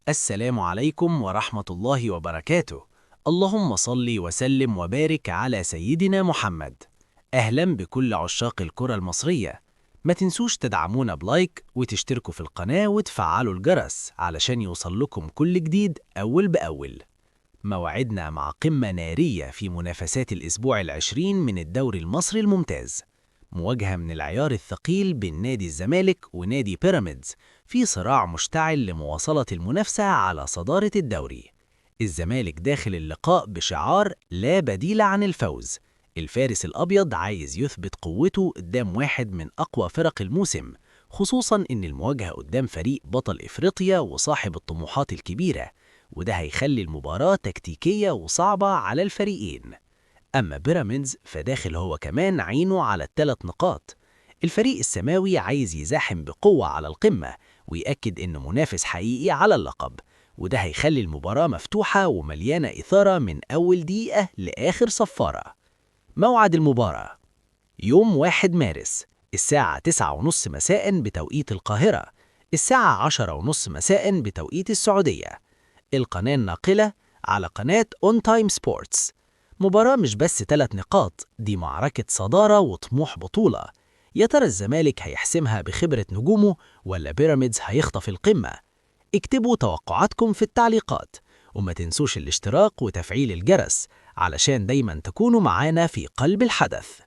السلام عليكم ورحمة الله وبركاته. اللهم صل وسلم وبارك على سيدنا محمد. أهلا بكل عشاق الكرة المصرية. ما تنسوش تدعمونا ب like وتشتركوا في القناة وتفعلوا الجرس علشان يوصل لكم كل جديد أول بأول. موعدنا مع قمة نارية في منافسات الأسبوع 20 من الدوري المصري الممتاز. مواجهة من العيار الثقيل بين نادي الزمالك ونادي بيراميدز في صراع مشتعل لمواصلة المنافسة على صدارة الدوري. الزمالك داخل اللقاء بشعار لا بديل عن الفوز. الفارس الأبيض عايز يثبت قوته قدام واحد من أقوى فرق الموسم، خصوصاً إن المواجهة قدام فريق بطل إفريقيا وصاحب الطموحات الكبيرة، وده هيخلي المباراة تكتيكية وصعبة على الفريقين. أما بيراميدز فداخل هو كمان عينه على ال3 نقاط. الفريق السماوي عايز يزاحم بقوة على القمة ويأكد إنه منافس حقيقي على اللقب، وده هيخلي المباراة مفتوحة ومليانة إثارة من أول دقيقة لآخر صفارة. موعد المباراة يوم 1 مارس الساعة 9:30 مساء بتوقيت القاهرة، الساعة 10:30 مساء بتوقيت السعودية. القناة الناقلة على قناة ON Time Sports. مباراة مش بس 3 نقاط، دي معركة صدارة وطموح بطولة. يا ترى الزمالك هيحسمها بخبرة نجومه ولا بيراميدز هيخطف القمة؟ اكتبوا توقعاتكم في التعليقات، وما تنسوش الاشتراك وتفعيل الجرس علشان دايما تكونوا معانا في قلب الحدث.